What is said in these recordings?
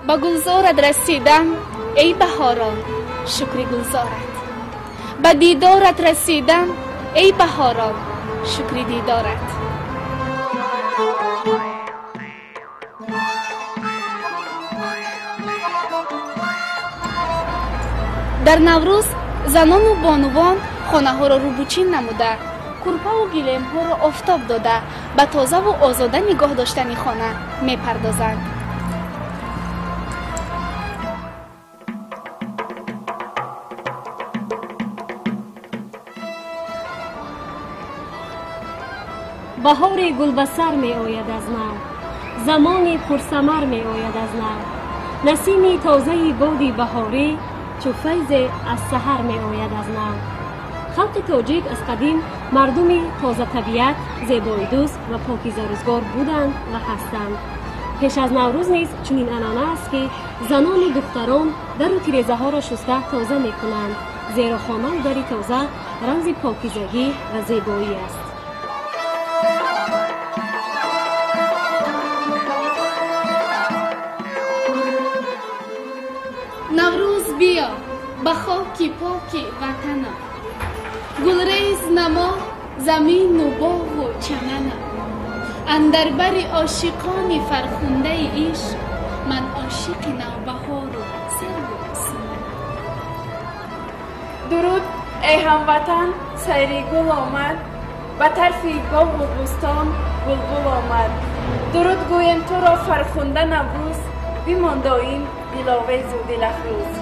Ба гулзорат расидам, эй баҳорон, шукри гулзорат. Ба дидорат расидам, эй баҳорон, шукри дидорат. Дар Наврӯз занону бонувон хонаҳоро рӯбучин намуда, курпаву гилемҳоро офтоб дода, ба тозаву озода нигоҳ доштани хона мепардозанд. Баҳори гулбасар меояд аз нав, замони пурсамар меояд аз нав, насими тозаи боди баҳорӣ чу файзе аз саҳар меояд аз нав. Халқи тоҷик аз қадим мардуми тозатабиат, зебоидӯст ва покизарӯзгор буданд ва ҳастанд. Пеш аз Наврӯз низ чунин анъана аст, ки занону духтарон дару тирезаҳоро шуста тоза мекунанд, зеро хонаву дари тоза рамзи покизагӣ ва зебоӣ аст. Наврӯз биё ба хоки поки ватанам, гулрез намо замину боғу чаманам. Андар бари ошиқони фархундаи ишқ, ман ошиқи навбаҳору сарву суманам. Дуруд, эй ҳамватан, сайри гул омад, ба тарфи боғу бӯстон булбул омад. Дуруд гӯем туро, фархунда Наврӯз, бимон доим диловезу дилафрӯз.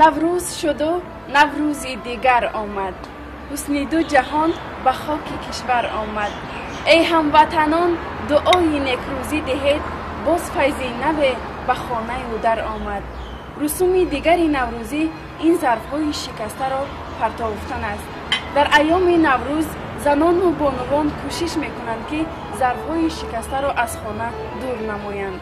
Наврӯз шуду наврӯзи дигар омад, ҳусни ду ҷаҳон ба хоки кишвар омад. Эй ҳамватанон, дуои некрӯзӣ диҳед, боз файзи наве ба хонаю дар омад. Русуми дигари наврӯзӣ ин зарфҳои шикастаро партофтан аст. Дар айёми Наврӯз занону бонувон кӯшиш мекунанд, ки зарфҳои шикастаро аз хона дур намоянд.